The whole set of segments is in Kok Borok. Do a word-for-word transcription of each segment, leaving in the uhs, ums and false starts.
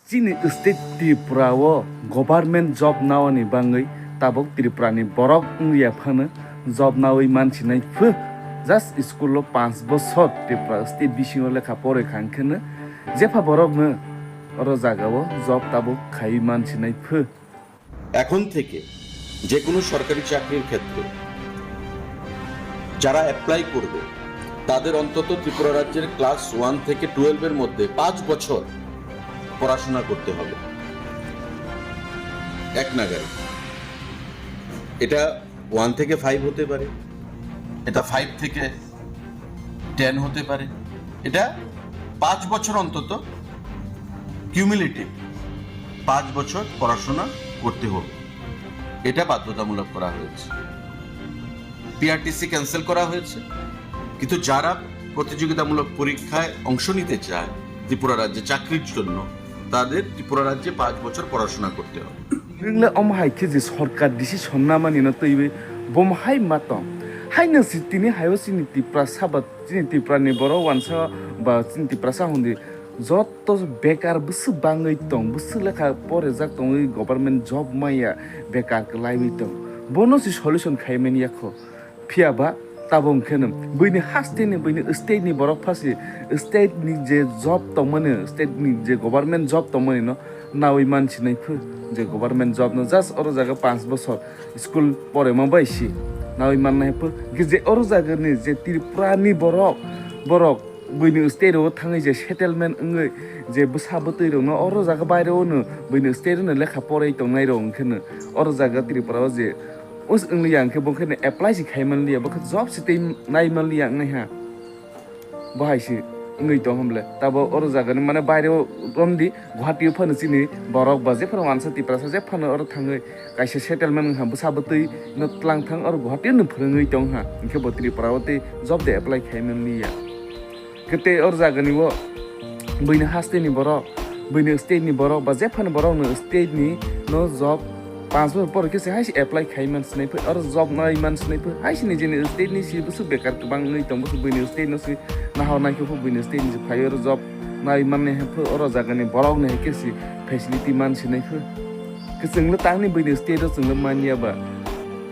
Chini state Tripura o government job naoni bangwi tabuk Tripura ni borok wngya phano job nawi mansinai phu. Just school o panch bochor Tripura state bisingo lekha poroi kha hwnkheno jepha borok no oro jaga o job tabuk khaiwi mansinai phu. এখন থেকে যে কোনো সরকারি চাকরির ক্ষেত্রে যারা অ্যাপ্লাই করবে, তাদের অন্তত ত্রিপুরা রাজ্যের ক্লাস ওয়ান থেকে টুয়েলভের মধ্যে পাঁচ বছর পড়াশোনা করতে হবে এক নাগারে। এটা ওয়ান থেকে ফাইভ হতে পারে, এটা ফাইভ থেকে টেন হতে পারে। এটা পাঁচ বছর অন্তত কিউমুলেটিভ পাঁচ বছর পড়াশোনা করতে হবে, এটা বাধ্যতামূলক করা হয়েছে। পিআরটিসি ক্যান্সেল করা হয়েছে, কিন্তু যারা প্রতিযোগিতামূলক পরীক্ষায় অংশ নিতে চায় ত্রিপুরা রাজ্যে চাকরির জন্য, তাদের ত্রিপুরা রাজ্যে পাঁচ বছর পড়াশোনা করতে হবে। Nwng le omo hai khe je sorkar decision namani no twiwi bomo hai ma tong. Haino si tini hai o chini Tiprasa ba chini Tripura ni borok wansa ba chini Tiprasa hwnwi joto bekar bwswk bangwi tong, bwswk lekha porejak tongwi government job maya bekar kwlaiwi tong. Bono si solution khaimani yakho. Phiya ba tabuk hwnkhe no buini haste ni buini state ni borok phasi state ni je job tongmani, state ni je government job tongmani no nawi mansinai phu, je government job no just oro jaga panch bochor school porema bai si nawi mannai phu. Hwnkhe je oro jaga ni je Tripura ni borok, borok buini state o thangwi je settlement wngwi je bwsa bwtwi rok no oro jaga baire o no buini state o no lekha porai tongnai rok hwnkhe no oro jaga Tripura o je us wngli ya hwnkhe bo khe no apply si khai manli ya, bo khe job si tei nai manli ya wngnai ha. Bo hai se wngwi tong hwnle. Tabo oro jaga ni mane baire o romdi Guwahati o phano chini borok ba jephano wansa Tiprasa jephano oro thangwi kaisa settlement wngkha bwsa bwtwi no tlang thang oro Guwahati o no phwrwngwi tong ha. Hwnkhe bo Tripura o tei job de apply khai manliya. Khe tei oro jaga ni o buini haste ni borok, buini state ni borok ba jephano borok no state ni no job panch bosor pore khe se hai se apply khai man sinai phu, oro job nai man sinai phu, hai se nijeni state ni si bwswk bekar kwbang wngwi tong, bwswk buini state no si nahor nai khe phu, buini state ni si phai oro job nai man nai phu, oro jaga ni borok ni hai khe si facility man sinai phu. Khe chwng le tangni buini state o chwng le man ya ba?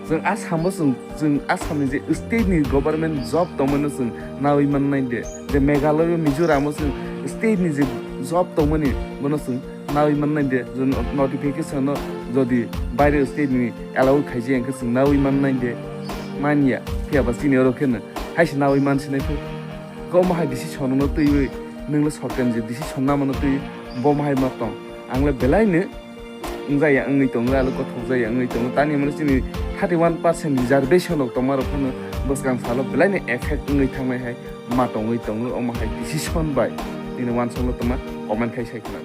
Chwng Assam o chwng, chwng Assam ni je state ni government job tong mano chwng nawi man nai de. Je Meghalaya, Mizoram o chwng state ni je job tong mani bono chwng nawi mannai de, je no-, notification no jodi baire state ni allow khaijak hwnkhe chwng nawi mannai de, manya. Phiya ba chini oro khe no hai se nawi man sinai phu. Komo hai decision no twiwi nwng le sorkar ni je decision namano twi bomo hai ma tong. Ang le belai no wngjaya wngwi tongo, alo kothok jaya wngwi tongo. Tani hwnmano chini thirty one percent reservation rok tongma rok phano bwskang salo belai no effect wngwi thangnai hai ma tongwi tongo, omo hai decision bai nini uansukmung tongma comment khai sai khna.